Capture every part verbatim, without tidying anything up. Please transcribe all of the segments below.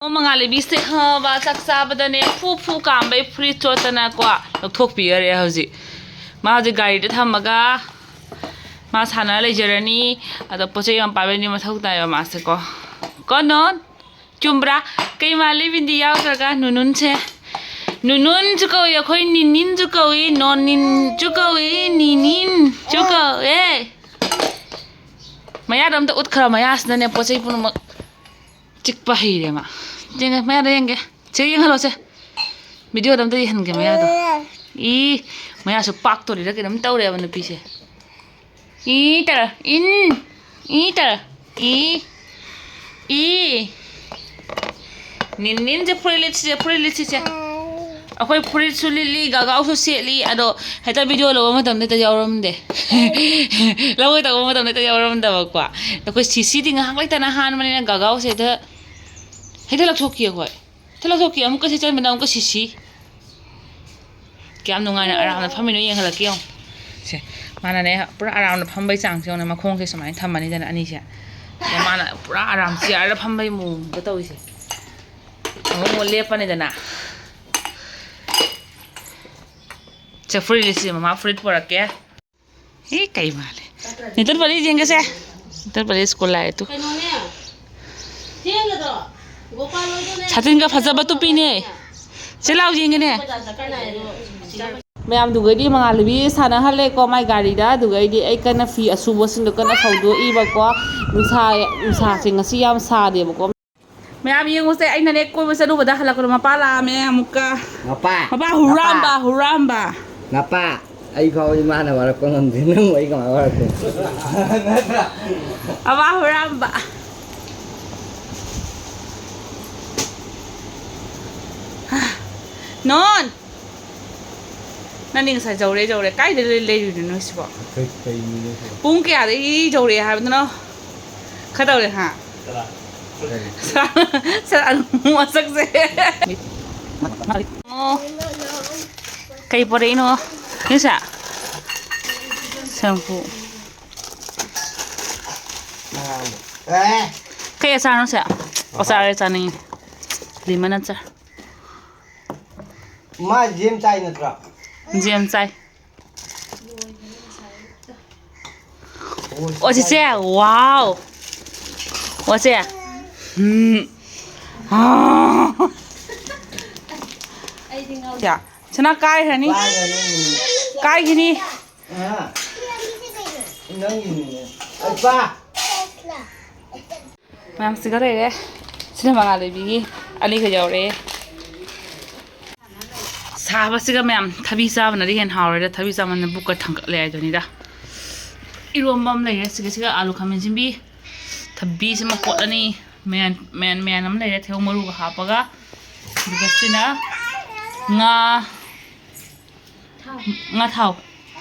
ꯑꯣ, ꯃꯉꯥꯜ ꯂꯩꯕꯤꯁꯦ ꯈꯪꯉꯕ, ꯆꯥꯛ ꯆꯥꯕꯗꯅꯦ ꯐꯨ ꯐꯨ ꯀꯥꯝꯕꯩ ꯐꯨꯔꯤꯠ ꯆꯣꯠꯇꯅꯀꯣ ꯂꯧꯊꯣꯛꯄꯤꯈꯔꯦ꯫ ꯍꯧꯖꯤꯛ ꯃꯥ ꯍꯧꯖꯤꯛ ꯒꯥꯔꯤꯗ ꯊꯝꯃꯒ ꯃꯥ ꯁꯥꯟꯅ ꯂꯩꯖꯔꯅꯤ꯫ ꯑꯗꯣ ꯄꯣꯠ ꯆꯩ ꯌꯥꯝ ꯄꯥꯏꯕꯩꯗꯤ ꯃꯊꯧ ꯇꯥꯏꯕ ꯃꯥꯁꯦꯀꯣ꯫ ꯀꯣ ꯅꯣꯟ? ꯆꯨꯝꯕ꯭ꯔꯥ? ꯀꯩ ꯃꯥꯜꯂꯤ ꯕꯤꯟꯗꯤ ꯌꯥꯎꯗ꯭ꯔꯒ? ꯅꯨꯅꯨꯟꯁꯦ, ꯅꯨꯅꯨꯟꯁꯨ ꯀꯧꯏ ꯑꯩꯈꯣꯏ, ꯅꯤꯅꯤꯟꯁꯨ ꯀꯧꯏ, ꯅꯣꯟꯅꯤꯟꯁꯨ ꯀꯧꯏ, ꯅꯤꯅꯤꯟꯁꯨ ꯀꯧꯏ꯫ ꯃꯌꯥꯗꯣ ꯑꯝꯇ ꯎꯠꯈ꯭ꯔꯣ, ꯃꯌꯥꯁꯤꯅꯅꯦ ꯄꯣꯠ ꯆꯩ ꯄꯨꯝꯅꯃꯛ ꯆꯤꯛꯄ ꯍꯩꯔꯦ ꯃꯥ꯫ ꯌꯦꯡꯒꯦ, ꯃꯌꯥꯗꯣ ꯌꯦꯡꯒꯦ꯫ ꯁꯦ, ꯌꯦꯡꯍꯜꯂꯣꯁꯦ꯫ ꯚꯤꯗꯤꯑꯣꯗ ꯑꯝꯇ ꯌꯦꯡꯍꯟꯒꯦ ꯃꯌꯥꯗꯣ꯫ ꯏ, ꯃꯌꯥ ꯁꯨꯝ ꯄꯥꯛꯇꯣꯔꯤꯔ ꯀꯩꯅꯣꯝ ꯇꯧꯔꯦꯕ ꯅꯨꯄꯤꯁꯦ꯫ ꯏ ꯇꯔ, ꯏꯟ, ꯏ ꯇꯔ, ꯏ, ꯏ꯫ ꯅꯤꯟ, ꯅꯤꯟꯁꯦ ꯐꯨꯔꯤꯠ ꯂꯤꯠꯁꯤꯁꯦ, ꯐꯨꯔꯤꯠ ꯂꯤꯠꯁꯤꯁꯦ꯫ ꯑꯩꯈꯣꯏ ꯐꯨꯔꯤꯠꯁꯨ ꯂꯤꯠꯂꯤ, ꯒꯥꯒꯥꯎꯁꯨ ꯁꯦꯠꯂꯤ, ꯑꯗꯣ ꯍꯦꯛꯇ ꯚꯤꯗꯤꯑꯣ ꯂꯧꯕ ꯃꯇꯝꯗ ꯍꯦꯛꯇ ꯌꯥꯎꯔꯝꯗꯦ꯫ ꯂꯧꯒꯦ ꯇꯧꯕ ꯃꯇꯝꯗ ꯍꯦꯛꯇ ꯌꯥꯎꯔꯝꯗꯕꯀꯣ꯫ ꯑꯩꯈꯣꯏ ꯁꯤꯁꯤꯗꯤ ꯉꯥꯏꯍꯥꯛ ꯂꯩꯇꯅ ꯍꯥꯟꯕꯅꯤꯅ ꯒꯥꯒꯥꯎꯁꯦ ꯍꯦꯛꯇ, ꯍꯦꯛꯇ ꯂꯧꯊꯣꯛꯈꯤ ꯑꯩꯈꯣꯏ꯫ ꯍꯦꯛꯇ ꯂꯧꯊꯣꯛꯈꯤ, ꯑꯃꯨꯛꯀ ꯁꯤ ꯆꯟꯕꯗ ꯑꯃꯨꯛꯀ ꯁꯤꯁꯤ꯫ ꯀꯌꯥꯝ ꯅꯨꯡꯉꯥꯏꯅ ꯑꯔꯥꯝꯅ ꯐꯝꯃꯤꯅꯣ ꯌꯦꯡꯍꯜꯂꯛꯀꯦ ꯌꯦꯡꯉꯣ꯫ ꯁꯦ, ꯃꯥꯅꯅꯦ ꯄꯨꯔꯥ ꯑꯔꯥꯝꯅ ꯐꯝꯕꯩ ꯆꯥꯡꯁꯦ ꯌꯦꯡꯉꯣꯅꯦ, ꯃꯈꯣꯡꯁꯦ ꯁꯨꯃꯥꯏꯅ ꯊꯝꯃꯅꯤꯗꯅ ꯑꯅꯤꯁꯦ꯫ ꯑꯗ ꯃꯥꯅ ꯄꯨꯔꯥ ꯑꯔꯥꯝ ꯆꯤꯌꯔꯗ ꯐꯝꯕꯩ ꯃꯑꯣꯡꯗ ꯇꯧꯔꯤꯁꯦ꯫ ꯑꯃꯨꯛ ꯑꯃꯨꯛ ꯂꯦꯞꯄꯅꯤꯗꯅ꯫ ꯁꯦ, ꯐꯨꯔꯤꯠ ꯂꯤꯠꯁꯤ, ꯃꯃꯥ ꯐꯨꯔꯤꯠ ꯄꯨꯔꯛꯀꯦ꯫ ꯑꯦ, ꯀꯩ ꯃꯥꯜꯂꯦ? ꯅꯤꯇꯜ ꯄꯔꯤ ꯌꯦꯡꯒꯦꯁꯦ꯫ ꯅꯤꯇꯜ ꯄꯔꯤ ꯁ꯭ꯀꯨꯜ ꯂꯥꯛꯑꯦ ꯇꯨ꯫ ꯀꯩꯅꯣꯅꯦ, ꯊꯦꯡꯒꯗ꯭ꯔꯣ? ꯒꯣꯄꯥꯜ ꯍꯣꯏꯗꯅꯦ꯫ ꯁꯥꯇꯤꯟꯒ ꯐꯖꯕ ꯇꯨꯞꯄꯤꯅꯦ꯫ ꯁꯤ ꯂꯥꯎ ꯌꯦꯡꯒꯦꯅꯦ꯫ ꯕꯖꯥꯔ ꯆꯠꯀꯅꯤ ꯍꯥꯏꯗꯣ꯫ ꯃꯌꯥꯝꯗꯨꯒꯩꯗꯤ ꯃꯉꯥꯜ ꯂꯩꯕꯤ ꯁꯥꯟꯅꯍꯜꯂꯦꯀꯣ ꯃꯥꯏ ꯒꯥꯔꯤꯗ꯫ ꯑꯗꯨꯒꯩꯗꯤ ꯑꯩ ꯀꯟꯅ ꯐꯤ ꯑꯁꯨꯕꯁꯤꯡꯗꯣ ꯀꯟꯅ ꯐꯧꯗꯣꯛꯏꯕꯀꯣ꯫ ꯅꯨꯡꯁꯥ, ꯅꯨꯡꯁꯥꯁꯦ ꯉꯁꯤ ꯌꯥꯝ ꯁꯥꯗꯦꯕꯀꯣ꯫ ꯃꯌꯥꯝ ꯌꯦꯡꯉꯨꯁꯦ, ꯑꯩꯅꯅꯦ ꯀꯣꯏꯕ ꯆꯠꯂꯨꯕꯗ ꯍꯜꯂꯛꯄꯗ ꯃꯄꯥ ꯂꯥꯛꯑꯝꯃꯦ ꯑꯃꯨꯛꯀ꯫ ꯃꯄꯥ꯫ ꯃꯄꯥ ꯍꯨꯔꯥꯝꯕ, ꯃꯄꯥ꯫ ꯍꯨꯔꯥꯝꯕ꯫ ꯃꯄꯥ, ꯑꯩ ꯐꯥꯎ ꯏꯃꯥꯅ ꯋꯥꯔꯛꯄ ꯉꯝꯗꯦ, ꯅꯪ ꯑꯩ ꯀꯃꯥꯏꯅ ꯋꯥꯔꯛꯇꯣꯏꯅꯣ? ꯃꯄꯥ ꯍꯨꯔꯥꯝꯕ꯫ ꯅꯣꯟ! ꯅꯪꯗꯤ ꯉꯁꯥꯏ ꯖꯧꯔꯦ, ꯖꯧꯔꯦ꯫ ꯀꯥꯏꯗ ꯂꯩ-, ꯂꯩꯔꯨꯏꯅꯣ ꯅꯣꯏꯁꯤꯕꯣ? ꯀꯩ, ꯀꯩ ꯅꯨꯃꯤꯠꯅꯣ ꯁꯤꯕꯣ? ꯄꯨꯡ ꯀꯌꯥꯗꯒꯤ ꯖꯧꯔꯦ ꯍꯥꯏꯕꯗꯨꯅꯣ? ꯈꯔ ꯇꯧꯔꯦ, ꯍꯥ? ꯀꯔꯤ? ꯁꯥ-, ꯁꯥ-, ꯃꯁꯛꯁꯦ꯫ ꯑꯣ꯫ ꯀꯩ ꯄꯣꯔꯛꯏꯅꯣ? ꯅꯣꯏꯁꯦ? ꯁꯦꯝꯄꯨ꯫ ꯑꯦ꯫ ꯀꯩ ꯑꯆꯥꯔꯅꯣ ꯁꯦ? ꯑꯆꯥꯔ ꯆꯥꯅꯤꯡꯉꯤ꯫ ꯂꯤꯃꯅ ꯆꯥ꯫ ꯃꯥ ꯖꯦꯝ ꯆꯥꯏ ꯅꯠꯇ꯭ꯔꯣ? ꯖꯦꯝ ꯆꯥꯏ꯫ ꯑꯣ, ꯆꯤꯆꯦ, ꯋꯥꯎ꯫ ꯑꯣ, ꯆꯦ꯫ ꯎꯝ꯫ ꯑꯥ꯫ ꯌꯥ, ꯁꯅꯥ ꯀꯥꯏꯈ꯭ꯔꯅꯤ꯫ ꯀꯥꯏꯈ꯭ꯔꯅꯤ꯫ ꯀꯥꯏꯈꯤꯅꯤ꯫ ꯑꯥ꯫ ꯅꯪꯒꯤꯅꯤꯅꯦ꯫ ꯑꯩ ꯄꯥ꯫ ꯃꯌꯥꯝꯁꯤꯒ ꯂꯩꯔꯦ꯫ ꯁꯤꯅ ꯃꯉꯥꯜ ꯂꯩꯕꯤꯒꯤ ꯑꯅꯤꯒ ꯌꯥꯎꯔꯛꯑꯦ꯫ ꯁꯥꯕꯁꯤꯒ ꯃꯌꯥꯝ ꯊꯕꯤ ꯆꯥꯕꯅꯗꯤ ꯍꯦꯟꯅ ꯍꯥꯎꯔꯦꯗ꯫ ꯊꯕꯤ ꯆꯥꯃꯟꯗꯅ ꯕꯨꯛꯀ ꯊꯪꯒꯠꯂꯦ ꯍꯥꯏꯗꯨꯅꯤꯗ꯫ ꯏꯔꯣꯝꯕ ꯑꯃ ꯂꯩꯔꯦ꯫ ꯁꯤꯒ ꯁꯤꯒ ꯑꯥꯂꯨ ꯈꯥꯃꯦꯟ ꯑꯁꯤꯟꯕꯤ꯫ ꯊꯕꯤꯁꯤꯃ ꯀꯣꯠꯂꯅꯤ꯫ ꯃꯌꯥꯟ, ꯃꯌꯥꯟ, ꯃꯌꯥꯟ ꯑꯃ ꯂꯩꯔꯦ ꯊꯩꯕꯣꯡ ꯃꯔꯨꯒ ꯍꯥꯞꯄꯒ꯫ ꯑꯗꯨꯒ ꯁꯤꯅ ꯉꯥ, ꯉꯥ ꯊꯥꯎ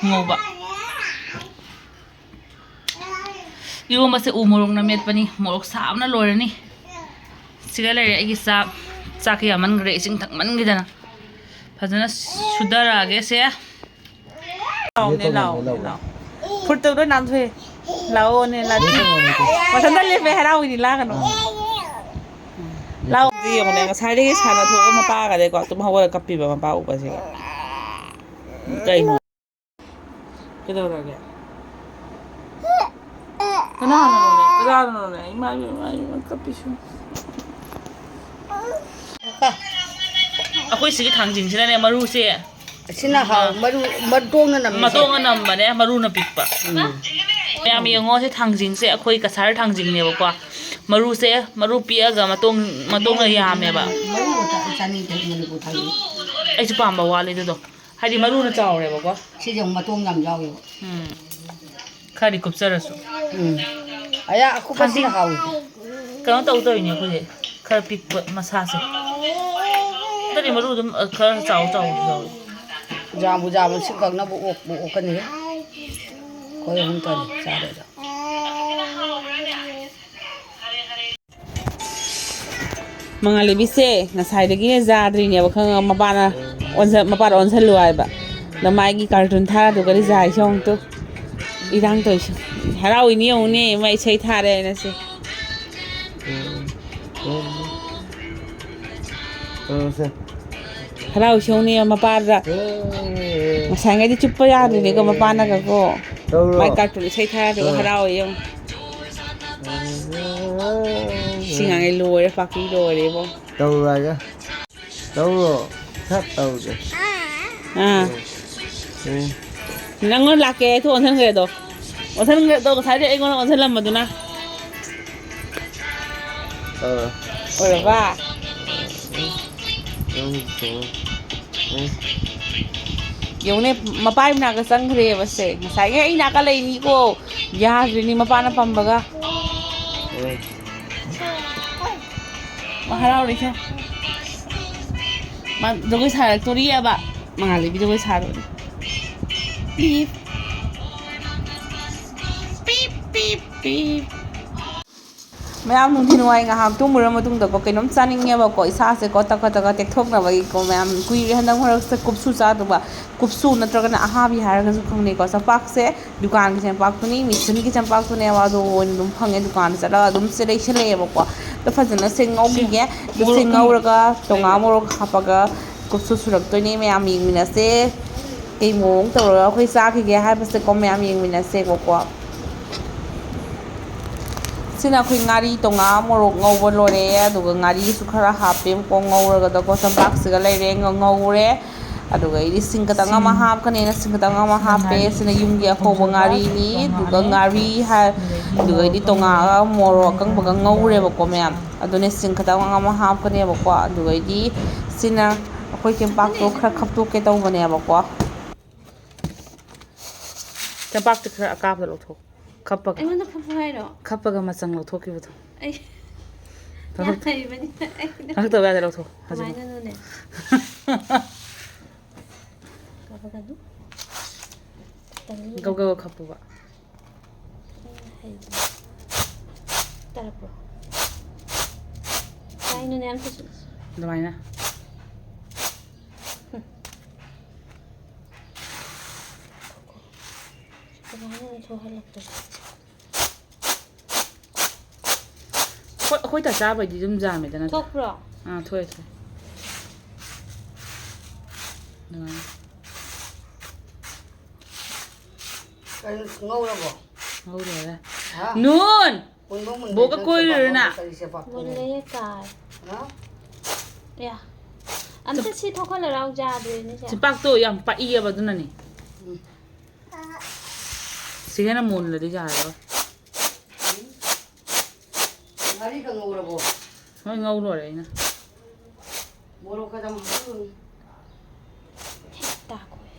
ꯉꯧꯕ꯫ ꯏꯔꯣꯝꯕꯁꯦ ꯎ ꯃꯣꯔꯣꯛꯅ ꯃꯦꯠꯄꯅꯤ꯫ ꯃꯣꯔꯣꯛ ꯁꯥꯕꯅ ꯂꯣꯏꯔꯅꯤ꯫ ꯁꯤꯒ ꯂꯩꯔꯦ ꯑꯩꯒꯤ ꯆꯥꯛ꯫ ꯆꯥꯛꯀ ꯌꯥꯝꯃꯟꯈ꯭ꯔꯦ, ꯏꯁꯤꯡ ꯊꯛꯃꯟꯈꯤꯗꯅ꯫ ꯐꯖꯅ ꯁꯨꯊꯔꯛꯑꯒꯦ ꯁꯦ꯫ ꯂꯥꯛꯑꯣꯅꯦ, ꯂꯥꯛꯑꯣꯅꯦ, ꯂꯥꯛꯑꯣ꯫ ꯐꯨꯔꯤꯠꯇꯣ ꯂꯣꯏ ꯅꯥꯟꯊꯣꯛꯑꯦ꯫ ꯂꯥꯛꯑꯣꯅꯦ, ꯂꯥꯛꯑꯣ꯫ ꯃꯊꯟꯇ ꯂꯦꯞꯄꯦ, ꯍꯔꯥꯎꯏꯅꯤ, ꯂꯥꯛꯀꯅꯨ꯫ ꯂꯥꯛꯑꯣ꯫ ꯌꯦꯡꯉꯨꯅꯦ, ꯉꯁꯥꯏꯗꯒꯤ ꯁꯥꯟꯅꯊꯣꯛꯑꯒ ꯃꯄꯥꯒꯗꯤꯀꯣ ꯇꯨꯝ ꯍꯧꯒꯠꯂ ꯀꯞꯄꯤꯕ ꯃꯄꯥ ꯎꯕꯁꯤꯒ꯫ ꯀꯩꯅꯣ? ꯀꯩꯗꯧꯔꯒꯦ? ꯀꯅꯥꯅꯅꯣꯅꯦ? ꯀꯅꯥꯅꯅꯣꯅꯦ? ꯏꯃꯥ, ꯏꯃꯥ, ꯏꯃꯥ, ꯏꯃꯥ, ꯀꯞꯄꯤꯁꯨ꯫ ꯑꯩꯈꯣꯏ ꯁꯤꯒꯤ ꯊꯥꯡꯖꯤꯡꯁꯤꯅꯅꯦ, ꯃꯔꯨꯁꯦ ꯑꯁꯤꯅ ꯍꯥꯎ-, ꯃꯔꯨ, ꯃꯇꯣꯡꯅ ꯅꯝꯃꯤꯁꯦ꯫ ꯃꯇꯣꯡꯅ ꯅꯝꯕꯅꯦ, ꯃꯔꯨꯅ ꯄꯤꯛꯄ꯫ ꯎꯝ꯫ ꯃꯌꯥꯝ ꯌꯦꯡꯉꯣ, ꯁꯤ ꯊꯥꯡꯖꯤꯡꯁꯦ ꯑꯩꯈꯣꯏ ꯀꯁꯥꯔ ꯊꯥꯡꯖꯤꯡꯅꯦꯕꯀꯣ꯫ ꯃꯔꯨꯁꯦ, ꯃꯔꯨ ꯄꯤꯛꯑꯒ ꯃꯇꯣꯡ, ꯃꯇꯣꯡꯅ ꯌꯥꯝꯃꯦꯕ꯫ ꯃꯔꯨ ꯈꯛꯇ ꯆꯥꯅꯤꯡꯗꯦ, ꯃꯅꯤꯄꯨꯔ ꯊꯥꯡꯖꯤꯡ꯫ ꯑꯩꯁꯨ ꯄꯥꯝꯕ ꯋꯥꯠꯂꯦ ꯑꯗꯨꯗꯣ꯫ ꯍꯥꯏꯗꯤ ꯃꯔꯨꯅ ꯆꯥꯎꯔꯦꯕꯀꯣ꯫ ꯁꯤꯁꯦ ꯑꯃꯨꯛ ꯃꯇꯣꯡ ꯌꯥꯝ ꯌꯥꯎꯋꯦꯕ꯫ ꯎꯝ꯫ ꯈꯔꯗꯤ ꯀꯨꯞꯆꯔꯁꯨ꯫ ꯎꯝ꯫ ꯑꯌꯥ, ꯑꯀꯨꯞꯄꯁꯤꯅ ꯊꯥꯡꯖꯤꯡ ꯍꯥꯎꯋꯤꯗ꯫ ꯀꯩꯅꯣ ꯇꯧ ꯇꯧꯔꯤꯅꯦ ꯑꯩꯈꯣꯏꯁꯦ꯫ ꯈꯔ ꯄꯤꯛꯄ ꯃꯁꯥꯁꯦ꯫ ꯑꯗꯨꯗꯤ ꯃꯔꯨ ꯑꯗꯨꯝ, ꯑ, ꯈꯔ ꯆꯥꯎ ꯆꯥꯎ ꯌꯥꯎꯋꯤ꯫ ꯌꯥꯝꯕꯨ ꯌꯥꯝꯕ ꯁꯤ ꯀꯛꯅꯕ ꯑꯣꯛꯄꯨ ꯑꯣꯛꯀꯅꯤ꯫ ꯑꯩꯈꯣꯏ ꯑꯍꯨꯝ ꯇꯅꯤ ꯆꯥꯗꯣꯏꯗꯣ꯫ ꯃꯉꯥꯜꯂꯩꯕꯤꯁꯦ ꯉꯁꯥꯏꯗꯒꯤꯅꯦ ꯌꯥꯗ꯭ꯔꯤꯅꯦꯕ, ꯈꯪꯉ-, ꯃꯄꯥꯅ ꯑꯣꯟꯁ-, ꯃꯄꯥꯗ ꯑꯣꯟꯁꯜꯂꯨ ꯍꯥꯏꯕ꯫ ꯑꯗ ꯃꯥꯒꯤ ꯀꯥꯔꯇꯨꯟ ꯊꯥꯔꯗꯨꯒꯗꯤ ꯌꯥꯏꯁꯦ ꯑꯃꯨꯛꯇ꯫ ꯏꯔꯥꯡ ꯇꯧꯔꯤꯁꯦ꯫ ꯍꯔꯥꯎꯏꯅꯦ ꯌꯦꯡꯉꯨꯅꯦ, ꯃꯥ ꯏꯁꯩ ꯊꯥꯔꯦ ꯍꯥꯏꯅ ꯁꯦ꯫ ꯇꯧꯔꯁꯦ꯫ ꯍꯔꯥꯎ ꯁꯤꯍꯧꯅꯤ ꯃꯄꯥꯗ꯫ ꯑꯦ꯫ ꯉꯁꯥꯏꯉꯩꯗꯤ ꯆꯨꯞꯄ ꯌꯥꯗ꯭ꯔꯤꯅꯦꯀꯣ ꯃꯄꯥꯅꯒꯀꯣ꯫ ꯇꯧꯔꯣ꯫ ꯃꯥꯏ ꯀꯥꯔꯇꯨꯟ ꯏꯁꯩ ꯊꯥꯔꯗꯨꯒ ꯑꯥ꯫ ꯍꯔꯥꯎꯋꯦ ꯌꯦꯡꯉꯨ꯫ ꯁꯤ ꯉꯥꯡꯉꯩ ꯂꯣꯏꯔꯦ ꯄꯥꯀꯤ ꯂꯣꯏꯔꯦꯕꯣ꯫ ꯇꯧꯔꯣ ꯍꯥꯏꯒ꯫ ꯇꯧꯔꯣ꯫ ꯁꯠ ꯇꯧꯔꯁꯦ꯫ ꯑꯥ꯫ ꯎꯝ꯫ ꯅꯪꯉꯣꯟꯗ ꯂꯥꯛꯀꯦ ꯍꯥꯏ ꯊꯣꯛ ꯑꯣꯟꯁꯤꯟꯈ꯭ꯔꯦꯗꯣ꯫ ꯑꯣꯟꯁꯤꯟꯈ꯭ꯔꯦꯗꯣ ꯉꯁꯥꯏꯗꯤ ꯑꯩꯉꯣꯟꯗ ꯑꯣꯟꯁꯤꯜꯂꯝꯕꯗꯨꯅ꯫ ꯑꯥ꯫ ꯑꯣꯏꯔꯕ? ꯎꯝ, ꯎꯝ, ꯎꯝ꯫ ꯌꯦꯡꯉꯨꯅꯦ, ꯃꯄꯥꯏ ꯃꯅꯥꯛꯇ ꯆꯪꯈ꯭ꯔꯦꯕ ꯁꯦ꯫ ꯉꯁꯥꯏꯒꯤ ꯑꯩ ꯅꯥꯀ ꯂꯩꯅꯤꯀꯣ꯫ ꯌꯥꯗ꯭ꯔꯤꯅꯤ ꯃꯄꯥꯅ ꯄꯝꯕꯒ꯫ ꯎꯝ꯫ ꯃꯥ ꯍꯔꯥꯎꯔꯤ ꯁꯦ꯫ ꯃꯥ ꯖꯒꯣꯏ ꯁꯥꯔꯛꯇꯣꯔꯤꯑꯕ꯫ ꯃꯉꯥꯜ ꯂꯩꯕꯤ ꯖꯒꯣꯏ ꯁꯥꯔꯣꯅꯦ꯫ ꯄꯤꯞ꯫ ꯄꯤꯞ, ꯄꯤꯞ, ꯄꯤꯞ꯫ ꯃꯌꯥꯝ ꯅꯨꯡꯊꯤꯜ ꯋꯥꯏ ꯉꯥꯏꯍꯥꯛ ꯇꯨꯝꯃꯨꯔ ꯃꯇꯨꯡꯗꯀꯣ ꯀꯩꯅꯣꯝ ꯆꯥꯅꯤꯡꯉꯦꯕꯀꯣ ꯏꯁꯥꯁꯦꯀꯣ ꯇꯛꯀ ꯇꯛꯀ ꯇꯦꯛꯊꯣꯛꯅꯕꯒꯤꯀꯣ ꯃꯌꯥꯝ ꯀꯨꯏꯔꯦ ꯍꯟꯗꯛ ꯃꯔꯛꯁꯦ ꯀꯨꯞꯁꯨ ꯆꯥꯗꯕ꯫ ꯀꯨꯞꯁꯨ ꯅꯠꯇ꯭ꯔꯒꯅ ꯑꯍꯥꯕꯤ ꯍꯥꯏꯔꯒꯁꯨ ꯈꯪꯅꯩꯀꯣ꯫ ꯆꯝꯄꯥꯛꯁꯦ ꯗꯨꯀꯥꯟꯒꯤ ꯆꯦꯡꯄꯥꯛꯇꯨꯅꯤ, ꯃꯦꯆꯤꯟꯒꯤ ꯆꯦꯡꯄꯥꯛꯇꯨꯅꯦꯕ, ꯑꯗꯨ ꯑꯣꯏꯅ ꯑꯗꯨꯝ ꯐꯪꯉꯦ꯫ ꯗꯨꯀꯥꯟꯗ ꯆꯠꯂꯒ ꯑꯗꯨꯝ ꯁꯦ ꯂꯩꯁꯜꯂꯛꯑꯦꯕꯀꯣ꯫ ꯑꯗꯣ ꯐꯖꯅ ꯁꯦ ꯁꯤ ꯉꯧꯈꯤꯒꯦ꯫ ꯑꯗꯣ ꯁꯦ ꯃꯣꯔꯣꯛ ꯉꯧꯔꯒ ꯇꯣꯉꯥ ꯃꯣꯔꯣꯛ ꯍꯥꯞꯄꯒ ꯀꯨꯞꯁꯨ ꯁꯨꯔꯛꯇꯣꯏꯅꯦ꯫ ꯃꯌꯥꯝ ꯌꯦꯡꯃꯤꯟꯅꯁꯦ ꯀꯩ ꯃꯑꯣꯡ ꯇꯧꯔꯒ ꯑꯩꯈꯣꯏ ꯆꯥꯈꯤꯒꯦ ꯍꯥꯏꯕꯁꯦꯀꯣ ꯃꯌꯥꯝ ꯌꯦꯡꯃꯤꯟꯅꯁꯦꯕꯀꯣ꯫ ꯁꯤꯅ ꯑꯩꯈꯣꯏ ꯉꯥꯔꯤ ꯇꯣꯉꯥ ꯃꯣꯔꯣꯛ ꯉꯧꯕ ꯂꯣꯏꯔꯦ꯫ ꯑꯗꯨꯒ ꯉꯥꯔꯤꯁꯨ ꯈꯔ ꯍꯥꯞꯄꯦꯕꯀꯣ ꯉꯧꯔꯒꯗꯀꯣ꯫ ꯆꯝꯄꯥꯛꯁꯤꯒ ꯂꯩꯔꯦ, ꯉ-, ꯉꯧꯔꯦ꯫ ꯑꯗꯨꯒ ꯑꯩꯗꯤ ꯁꯤꯡ ꯈꯤꯇꯪ ꯑꯃ ꯁꯤꯡ ꯍꯥꯞꯀꯅꯦꯅ ꯁꯤꯡ ꯈꯤꯇꯪ ꯑꯃ ꯍꯥꯞꯄꯦ꯫ ꯁꯤꯅ ꯌꯨꯝꯒꯤ ꯑꯍꯧꯕ ꯉꯥꯔꯤꯅꯤ꯫ ꯑꯗꯨꯒ ꯉꯥꯔꯤ ꯍꯥꯏ-, ꯑꯗꯨꯒ ꯑꯩꯗꯤ ꯇꯣꯉꯥꯒ ꯃꯣꯔꯣꯛ ꯑꯀꯪꯕꯒ ꯉꯧꯔꯦꯕꯀꯣ ꯃꯌꯥꯝ꯫ ꯑꯗꯨꯅꯦ ꯁꯤꯡ ꯈꯤꯇꯪ ꯑꯃ ꯍꯥꯞꯀꯅꯦꯕꯀꯣ꯫ ꯑꯗꯨꯒ ꯑꯩꯗꯤ ꯁꯤꯅ ꯑꯩꯈꯣꯏ ꯆꯦꯡꯄꯥꯛꯇꯣ ꯈꯔ ꯈꯞꯇꯣꯛꯀꯦ ꯇꯧꯕꯅꯦꯕꯀꯣ꯫ ꯆꯦꯡꯄꯥꯛꯇꯤ ꯈꯔ ꯑꯀꯥꯕꯗ ꯂꯧꯊꯣꯛ꯫ ꯈꯞꯄꯒ꯫ ꯑꯩꯉꯣꯟꯗ ꯈꯞꯄꯨ ꯍꯥꯏꯔꯣ? ꯈꯞꯄꯒ ꯃꯆꯪ ꯂꯧꯊꯣꯛꯈꯤꯕꯗꯣ꯫ ꯑꯩ ꯂꯧꯊꯣꯛ-, ꯌꯥꯝ ꯍꯩꯕꯅꯤꯅ ꯑꯩꯅ ꯂꯧꯊꯣꯛꯇꯕ ꯌꯥꯗꯦ, ꯂꯧꯊꯣꯛ꯫ ꯍꯧꯖꯤꯛꯃꯛ꯫ ꯀꯃꯥꯏꯅꯅꯣꯅꯦ? ꯀꯥꯞꯄꯛꯀꯅꯨ꯫ ꯈꯤꯇꯪ ꯒꯧ ꯒꯧ ꯈꯞꯄꯨꯕ꯫ ꯑꯩꯅ ꯍꯩꯕꯅꯤ꯫ ꯇꯥꯔꯛꯄ꯭ꯔꯣ? ꯀꯥꯏꯅꯣꯅꯦ ꯑꯝꯇꯁꯨ꯫ ꯑꯗꯨꯃꯥꯏꯅ꯫ ꯀꯃꯥꯏꯅꯅꯣ ꯊꯣꯛꯍꯜꯂꯛꯄꯁꯦ? ꯑꯩꯈꯣꯏ, ꯑꯩꯈꯣꯏ ꯇꯥ ꯆꯥꯕꯩꯗꯤ ꯑꯗꯨꯝ ꯌꯥꯝꯃꯦꯗꯅ꯫ ꯊꯣꯛꯄ꯭ꯔꯣ? ꯑꯥ, ꯊꯣꯛꯑꯦ, ꯊꯣꯛꯑꯦ꯫ ꯑꯗꯨꯃꯥꯏꯅ ꯀꯩꯅꯣ ꯉꯧꯔꯕꯣ? ꯉꯧꯔꯦ꯫ ꯍꯥ? ꯅꯨꯟ! ꯃꯨꯟꯕ ꯃꯨꯟꯗ꯭ꯔꯤꯕ ꯕꯣꯛꯀ ꯅꯪ ꯀꯣꯏꯔꯨꯔꯣ ꯆꯦꯕꯥꯛ ꯅꯪ? ꯀꯔꯤ ꯆꯦꯕꯥꯛꯇꯨꯅꯣ? ꯃꯨꯜꯂꯦꯍꯦ ꯇꯥꯏ꯫ ꯍꯥ? ꯌꯥ꯫ ꯑꯝꯇ ꯁꯤ ꯊꯣꯛꯍꯜꯂꯔꯥꯎ ꯌꯥꯗ꯭ꯔꯦꯅꯦ ꯁꯦ꯫ ꯆꯦꯄꯥꯛꯇꯣ ꯌꯥꯝ ꯄꯥꯛꯏꯑꯕ ꯑꯗꯨꯅꯅꯦ꯫ ꯎꯝ꯫ ꯁꯤ ꯍꯦꯟꯅ ꯃꯨꯜꯂꯗꯤ ꯌꯥꯔꯔꯣꯏ꯫ ꯉꯥꯔꯤꯒ ꯉꯧꯔꯕꯣ? ꯍꯣꯏ, ꯉꯧ ꯂꯣꯏꯔꯦ ꯑꯩꯅ꯫ ꯃꯣꯔꯣꯛ ꯈꯔ ꯌꯥꯝ ꯍꯥꯞꯆꯤꯜꯂꯨ꯫ ꯇꯥꯛꯈꯣꯏ꯫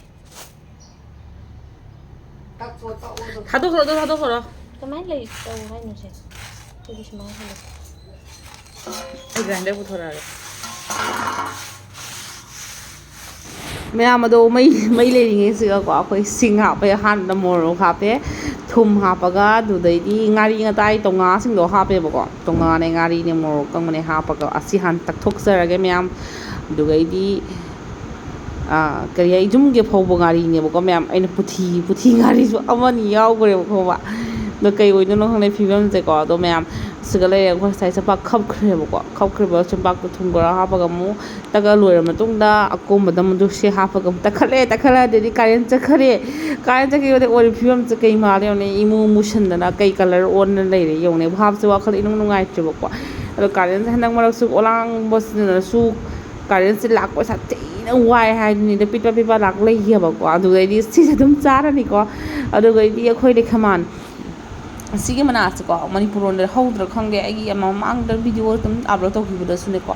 ꯇꯛꯊꯣ ꯇꯛꯑꯣ ꯑꯗꯨꯝ꯫ ꯊꯥꯗꯣꯛꯈ꯭ꯔꯣ, ꯑꯗꯨ ꯊꯥꯗꯣꯛꯈ꯭ꯔꯣ꯫ ꯀꯃꯥꯏꯅ ꯂꯩ ꯇꯧ ꯍꯥꯏꯅꯣ ꯁꯦ? ꯑꯗꯨꯗꯤ ꯁꯨꯃꯥꯏꯅ ꯍꯜꯂꯣ꯫ ꯑꯩ ꯒ꯭ꯔꯥꯏꯟꯗꯔ ꯄꯨꯊꯣꯔꯛꯑꯒꯦ꯫ ꯃꯌꯥꯝ ꯑꯗꯣ ꯃꯩ ꯃꯩ ꯂꯩꯔꯤꯉꯩꯁꯤꯒꯀꯣ ꯑꯩꯈꯣꯏ ꯁꯤꯡ ꯍꯥꯞꯄꯦ, ꯑꯍꯥꯟꯕꯗ ꯃꯣꯔꯣꯛ ꯍꯥꯞꯄꯦ, ꯊꯨꯝ ꯍꯥꯞꯄꯒ ꯑꯗꯨꯗꯩꯗꯤ ꯉꯥꯔꯤ ꯉꯇꯥꯏ ꯇꯣꯉꯥꯁꯤꯡꯗꯣ ꯍꯥꯞꯄꯦꯕꯀꯣ꯫ ꯇꯣꯉꯥꯅꯦ, ꯉꯥꯔꯤꯅꯦ, ꯃꯣꯔꯣꯛ ꯑꯀꯪꯕꯅꯦ ꯍꯥꯞꯄꯒ ꯑꯁꯤ ꯍꯥꯟꯅ ꯇꯛꯊꯣꯛꯆꯔꯒꯦ ꯃꯌꯥꯝ꯫ ꯑꯗꯨꯒꯩꯗꯤ ꯑꯥ, ꯀꯔꯤ ꯍꯥꯏ, ꯌꯨꯝꯒꯤ ꯐꯧꯕ ꯉꯥꯔꯤꯅꯦꯕꯀꯣ ꯃꯌꯥꯝ꯫ ꯑꯩꯅ ꯄꯨꯊꯤ ꯄꯨꯊꯤ ꯉꯥꯔꯤꯁꯨ ꯑꯃꯅꯤ ꯌꯥꯎꯈ꯭ꯔꯦꯕ, ꯈꯪꯕ꯫ ꯑꯗꯣ ꯀꯩ ꯑꯣꯏꯗꯣꯏꯅꯣ ꯈꯪꯗꯦ ꯐꯤꯕꯝꯁꯦꯀꯣ꯫ ꯑꯗꯣ ꯃꯌꯥꯝ ꯁꯤꯒ ꯂꯩꯔꯦ, ꯑꯩꯈꯣꯏ ꯉꯁꯥꯏ ꯆꯄꯥꯛ ꯈꯞꯈ꯭ꯔꯦꯕꯀꯣ꯫ ꯈꯞꯈ꯭ꯔꯤꯕ ꯆꯄꯥꯛꯇꯣ ꯊꯨꯝ ꯈꯔ ꯍꯥꯞꯄꯒ ꯑꯃꯨꯛ ꯇꯛꯑ ꯂꯣꯏꯔ ꯃꯇꯨꯡꯗ ꯑꯀꯣꯝꯕꯗ ꯑꯃꯨꯛ ꯁꯤ ꯍꯥꯞꯄꯒ ꯑꯃꯨꯛ ꯇꯛꯈꯠꯂꯦ꯫ ꯇꯛꯈꯠꯂꯦ ꯑꯗꯩꯗꯤ ꯀꯥꯔꯦꯟ ꯆꯠꯈ꯭ꯔꯦ꯫ ꯀꯥꯔꯦꯟ ꯆꯠꯈꯤꯕꯗ ꯑꯣꯏꯔꯤꯕ ꯐꯤꯕꯝꯁꯦ ꯀꯩ ꯃꯥꯜꯂꯦ ꯌꯦꯡꯉꯨꯅꯦ꯫ ꯏꯃꯨ ꯃꯨꯁꯟꯗꯅ ꯀꯩ ꯀꯂꯔ ꯑꯣꯟꯅ ꯂꯩꯔꯦ ꯌꯦꯡꯉꯨꯅꯦ꯫ ꯚꯥꯞꯁꯦ ꯋꯥꯈꯜ ꯏꯅꯨꯡ ꯅꯨꯡꯉꯥꯏꯇ꯭ꯔꯦꯕꯀꯣ꯫ ꯑꯗꯣ ꯀꯥꯔꯦꯟꯁꯦ ꯍꯟꯗꯛ ꯃꯔꯛꯁꯨ ꯑꯣꯂꯥꯡꯕꯁꯤꯅꯁꯨ ꯀꯥꯔꯦꯟꯁꯦ ꯂꯥꯛꯄ ꯁꯥꯊꯤꯅ ꯋꯥꯏ ꯍꯥꯏꯗꯨꯅꯤꯗ꯫ ꯄꯤꯠꯄ ꯄꯤꯠꯄ ꯂꯥꯛ ꯂꯩꯈꯤꯑꯕꯀꯣ꯫ ꯑꯗꯨꯗꯩꯗꯤ ꯁꯤꯁꯦ ꯑꯗꯨꯝ ꯆꯥꯔꯅꯤꯀꯣ꯫ ꯑꯗꯨꯒꯩꯗꯤ ꯑꯩꯈꯣꯏ ꯂꯩꯈꯃꯥꯟ ꯁꯤꯒꯤ ꯃꯅꯥꯁꯦꯀꯣ, ꯃꯅꯤꯄꯨꯔ ꯂꯣꯟꯗ ꯍꯧꯗ꯭ꯔꯥ ꯈꯪꯗꯦ, ꯑꯩꯒꯤ ꯑꯃ ꯃꯃꯥꯡꯗ ꯚꯤꯗꯤꯑꯣ ꯑꯗꯨꯝ ꯑꯞꯂꯣꯗ ꯇꯧꯈꯤꯕꯗꯁꯨꯅꯦꯀꯣ,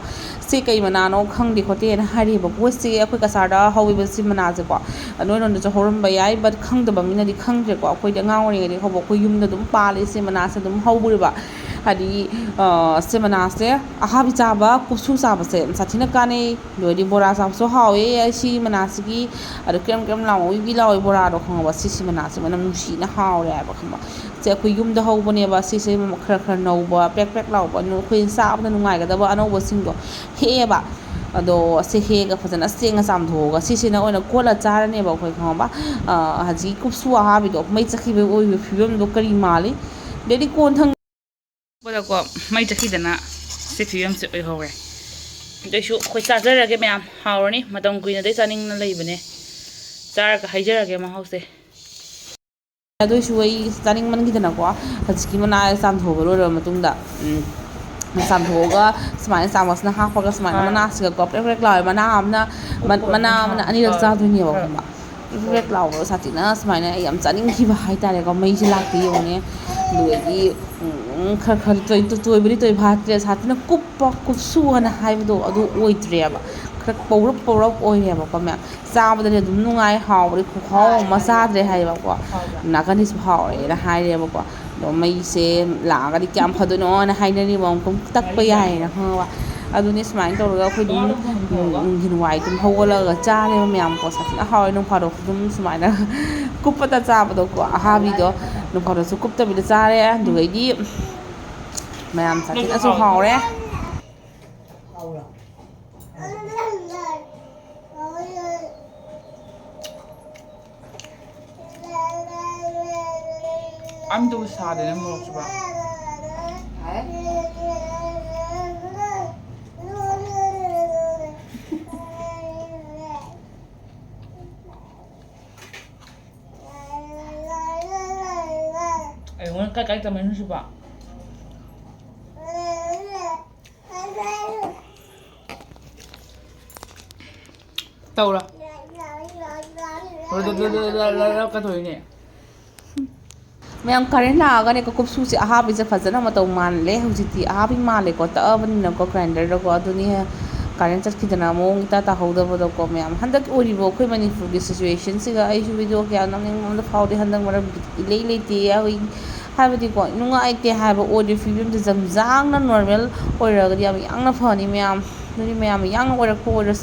ꯁꯤ ꯀꯩ ꯃꯅꯥꯅꯣ ꯈꯪꯗꯦ ꯈꯣꯠꯇꯦꯅ ꯍꯥꯏꯔꯤꯕꯀꯣ꯫ ꯁꯤ ꯑꯩꯈꯣꯏ ꯀꯁꯥꯔꯗ ꯍꯧꯋꯦꯕ ꯁꯤ ꯃꯅꯥꯁꯦꯀꯣ꯫ ꯅꯣꯏꯔꯣꯝꯗꯁꯨ ꯍꯧꯔꯝꯕ ꯌꯥꯏ, but ꯈꯪꯗꯕ ꯃꯤꯅꯗꯤ ꯈꯪꯗ꯭ꯔꯦꯀꯣ꯫ ꯑꯩꯈꯣꯏꯗꯤ ꯑꯉꯥꯡ ꯑꯣꯏꯔꯤꯉꯩꯗꯒꯤ ꯍꯧꯕ ꯑꯩꯈꯣꯏ ꯌꯨꯝꯗ ꯑꯗꯨꯝ ꯄꯥꯜꯂꯦ ꯁꯤ ꯃꯅꯥꯁꯦ ꯑꯗꯨꯝ ꯍꯧꯈ꯭ꯔꯦꯕ꯫ ꯍꯥꯏꯗꯤ, ꯑ, ꯁꯤ ꯃꯅꯥꯁꯦ ꯑꯍꯥꯕꯤ ꯆꯥꯕ, ꯀꯨꯞꯁꯨ ꯆꯥꯕꯁꯦ ꯌꯥꯝ ꯁꯥꯊꯤꯅ ꯀꯥꯟꯅꯩ꯫ ꯑꯗꯨ ꯑꯣꯏꯔꯗꯤ ꯕꯣꯔꯥ ꯆꯥꯕꯁꯨ ꯍꯥꯎꯋꯦ ꯁꯤ ꯃꯅꯥꯁꯤꯒꯤ꯫ ꯑꯗꯣ ꯀ꯭ꯔꯦꯝ ꯀ꯭ꯔꯦꯝ ꯂꯥꯎꯕ, ꯎꯏ ꯎꯏ ꯂꯥꯎꯕ ꯕꯣꯔꯥꯗꯣ ꯈꯪꯉꯕ? ꯁꯤꯁꯤ ꯃꯅꯥꯁꯦ ꯃꯅꯝ ꯅꯨꯡꯁꯤꯅ ꯍꯥꯎꯔꯦ ꯍꯥꯏꯕ, ꯈꯪꯕ? ꯁꯦ ꯑꯩꯈꯣꯏ ꯌꯨꯝꯗ ꯍꯧꯕꯅꯦꯕ꯫ ꯁꯤꯁꯦ ꯈꯔ ꯈꯔ ꯅꯧꯕ, ꯄꯦꯛ ꯄꯦꯛ ꯂꯥꯎꯕ, ꯑꯗꯨ ꯑꯩꯈꯣꯏꯅ ꯆꯥꯕꯗ ꯅꯨꯡꯉꯥꯏꯒꯗꯕ ꯑꯅꯧꯕꯁꯤꯡꯗꯣ ꯍꯦꯛꯑꯦꯕ꯫ ꯑꯗꯣ ꯁꯤ ꯍꯦꯛꯑꯒ ꯐꯖꯅ ꯁꯦꯡꯅ ꯆꯥꯝꯊꯣꯛꯑꯒ ꯁꯤꯁꯤꯅ ꯑꯣꯏꯅ ꯀꯣꯠꯂ ꯆꯥꯔꯅꯦꯕ ꯑꯩꯈꯣꯏ, ꯈꯪꯉꯕ? ꯑ, ꯍꯧꯖꯤꯛꯀꯤ ꯀꯨꯞꯁꯨ ꯑꯍꯥꯕꯤꯗꯣ ꯃꯩ ꯆꯠꯈꯤꯕꯒꯤ ꯑꯣꯏꯕ ꯐꯤꯕꯝꯗꯣ ꯀꯔꯤ ꯃꯥꯜꯂꯤ? ꯑꯗꯩꯗꯤ ꯀꯣꯟ ꯊꯪ- ꯄꯗꯀꯣ ꯃꯩ ꯆꯠꯈꯤꯗꯅ ꯁꯤ ꯐꯤꯕꯝꯁꯦ ꯑꯣꯏꯍꯧꯔꯦ꯫ ꯑꯗꯨꯏꯁꯨ ꯑꯩꯈꯣꯏ ꯆꯥꯖꯔꯒꯦ ꯃꯌꯥꯝ꯫ ꯍꯥꯎꯔꯅꯤ꯫ ꯃꯇꯝ ꯀꯨꯏꯅꯗꯩ ꯆꯥꯅꯤꯡꯅ ꯂꯩꯕꯅꯦ꯫ ꯆꯥꯔꯒ ꯍꯥꯏꯖꯔꯒꯦ ꯃꯍꯥꯎꯁꯦ꯫ ꯑꯗꯨꯏꯁꯨ ꯑꯩ ꯆꯥꯅꯤꯡꯃꯟꯈꯤꯗꯅꯀꯣ, ꯍꯧꯖꯤꯛꯀꯤ ꯃꯅꯥ ꯆꯥꯝꯊꯣꯛꯑꯕ ꯂꯣꯏꯔꯕ ꯃꯇꯨꯡꯗ, ꯎꯝ, ꯆꯥꯝꯊꯣꯛꯑꯒ ꯁꯨꯃꯥꯏꯅ ꯆꯥꯃꯁꯅ ꯍꯥꯞꯄꯒ ꯁꯨꯃꯥꯏꯅ ꯑꯥ꯫ ꯃꯅꯥꯁꯤꯒꯀꯣ ꯄ꯭ꯔꯦꯛ ꯄ꯭ꯔꯦꯛ ꯂꯥꯎꯋꯦ꯫ ꯃꯅꯥ ꯑꯃꯅ, ꯃ-, ꯃꯅꯥ ꯑꯃꯅ ꯑꯅꯤꯔꯛ ꯑꯥ꯫ ꯆꯥꯗꯣꯏꯅꯦꯕ, ꯑꯥ꯫ ꯈꯪꯕ? ꯄ꯭ꯔꯦꯛ ꯄ꯭ꯔꯦꯛ ꯂꯥꯎꯕꯗꯣ ꯁꯥꯊꯤꯅ ꯁꯨꯃꯥꯏꯅ ꯑꯩ ꯌꯥꯝ ꯆꯥꯅꯤꯡꯈꯤꯕ ꯍꯥꯏꯇꯥꯔꯦꯀꯣ꯫ ꯃꯩꯁꯦ ꯂꯥꯛꯇꯦ ꯌꯦꯡꯉꯨꯅꯦ꯫ ꯑꯗꯨꯗꯒꯤ, ꯎꯝ, ꯈꯔ ꯈꯔ ꯇꯣꯏ-, ꯇꯣꯏꯕꯗꯤ ꯇꯣꯏ ꯐꯥꯠꯇ꯭ꯔꯦ꯫ ꯁꯥꯊꯤꯅ ꯀꯨꯞꯄ ꯀꯨꯞꯁꯨ ꯑꯅ ꯍꯥꯏꯕꯗꯣ ꯑꯗꯨ ꯑꯣꯏꯗ꯭ꯔꯦꯕ꯫ ꯈꯔ ꯄꯧꯔꯞ ꯄꯧꯔꯞ ꯑꯣꯏꯔꯦꯕꯀꯣ ꯃꯌꯥꯝ꯫ ꯆꯥꯕꯗꯗꯤ ꯑꯗꯨꯝ ꯅꯨꯡꯉꯥꯏ, ꯍꯥꯎꯕꯗꯤ ꯈꯨꯍꯥꯎ ꯑꯃ ꯆꯥꯗ꯭ꯔꯦ ꯍꯥꯏꯌꯦꯕꯀꯣ꯫ ꯍꯥꯎꯕ꯭ꯔꯥ? ꯅꯥꯀꯟꯗꯤꯁꯨ ꯍꯥꯎꯔꯦꯅ ꯍꯥꯏꯔꯦꯕꯀꯣ꯫ ꯑꯗꯣ ꯃꯩꯁꯦ ꯂꯥꯛꯑꯒꯗꯤ ꯀꯌꯥꯝ ꯐꯗꯣꯏꯅꯣꯅ ꯍꯥꯏꯅꯔꯤꯕ, ꯑꯃꯨꯛ ꯇꯛꯄ ꯌꯥꯏꯌꯦꯅ, ꯈꯪꯉꯕ? ꯑꯗꯨꯅꯦ ꯁꯨꯃꯥꯏꯅ ꯇꯧꯔꯒ ꯑꯩꯈꯣꯏ ꯑꯗꯨꯝ, ꯎꯝ, ꯅꯨꯡꯊꯤꯜ ꯋꯥꯏ ꯑꯗꯨꯝ ꯍꯧꯒꯠꯂꯒ ꯆꯥꯔꯦꯕ ꯃꯌꯥꯝꯀꯣ꯫ ꯁꯥꯊꯤꯅ ꯍꯥꯎꯋꯦ꯫ ꯅꯣꯡ ꯐꯥꯗꯣꯛ ꯑꯗꯨꯝ ꯁꯨꯃꯥꯏꯅ ꯀꯨꯞꯄꯇ ꯆꯥꯕꯗꯣꯀꯣ, ꯑꯍꯥꯕꯤꯗꯣ ꯅꯣꯡ ꯐꯥꯗꯣꯛꯁꯨ ꯀꯨꯞꯇꯕꯤꯗ ꯆꯥꯔꯦ꯫ ꯑꯗꯨꯗꯩꯗꯤ ꯃꯌꯥꯝ ꯁꯥꯊꯤꯅꯁꯨ ꯍꯥꯎꯔꯦ꯫ ꯑꯝꯇꯕꯨ ꯁꯥꯗꯦꯅꯦ ꯃꯣꯔꯣꯛꯁꯤꯕ꯫ ꯑꯩꯉꯣꯟꯗ ꯀꯥꯏ ꯀꯥꯏ ꯇꯝꯃꯛꯏꯅꯣ ꯁꯤꯕꯣ? ꯇꯧꯔꯣ꯫ ꯀꯗꯧꯔꯤꯅꯦ? ꯃꯌꯥꯝ, ꯀꯔꯦꯟ ꯂꯥꯛꯑꯒꯅꯦꯀꯣ, ꯀꯨꯞꯁꯨꯁꯦ ꯑꯍꯥꯕꯤꯁꯦ ꯐꯖꯅ ꯃꯇꯧ ꯃꯥꯜꯂꯦ꯫ ꯍꯧꯖꯤꯛꯇꯤ ꯑꯍꯥꯕꯤ ꯃꯥꯜꯂꯦꯀꯣ, ꯇꯛꯑꯕꯅꯤꯅꯀꯣ ꯒ꯭ꯔꯥꯏꯟꯗꯔꯗꯀꯣ꯫ ꯑꯗꯨꯅꯤ, ꯀꯔꯦꯟ ꯆꯠꯈꯤꯗꯅ ꯃꯑꯣꯡ ꯏꯇꯥ ꯇꯥꯍꯧꯗꯕꯗꯣꯀꯣ ꯃꯌꯥꯝ꯫ ꯍꯟꯗꯛ ꯑꯣꯏꯔꯤꯕ ꯑꯩꯈꯣꯏ ꯃꯅꯤꯄꯨꯔꯒꯤ ꯁꯤꯆꯨꯋꯦꯁꯟꯁꯤꯒ ꯑꯩꯁꯨ ꯚꯤꯗꯤꯑꯣ ꯀꯌꯥ ꯅꯝꯅꯤꯡꯕ ꯑꯝꯇ ꯐꯥꯎꯗꯦ꯫ ꯍꯟꯗꯛ ꯃꯔꯛ ꯕꯤꯠ ꯏꯂꯩ ꯂꯩꯇꯦ꯫ ꯑꯩꯈꯣꯏ ꯍꯥꯏꯕꯗꯤꯀꯣ, ꯅꯨꯡꯉꯥꯏꯇꯦ ꯍꯥꯏꯕ ꯑꯣꯏꯗꯦ꯫ ꯐꯤꯕꯝꯁꯦ ꯖꯝꯖꯥꯡꯅ ꯅꯣꯔꯃꯦꯜ ꯑꯣꯏꯔꯒꯗꯤ ꯌꯥꯝ ꯌꯥꯡꯅ ꯐꯅꯤ ꯃꯌꯥꯝ꯫ ꯑꯗꯨꯗꯤ ꯃꯌꯥꯝ ꯌꯥꯡꯅ ꯑꯣꯏꯔꯛꯄ ꯑꯣꯏꯔꯁꯨ꯫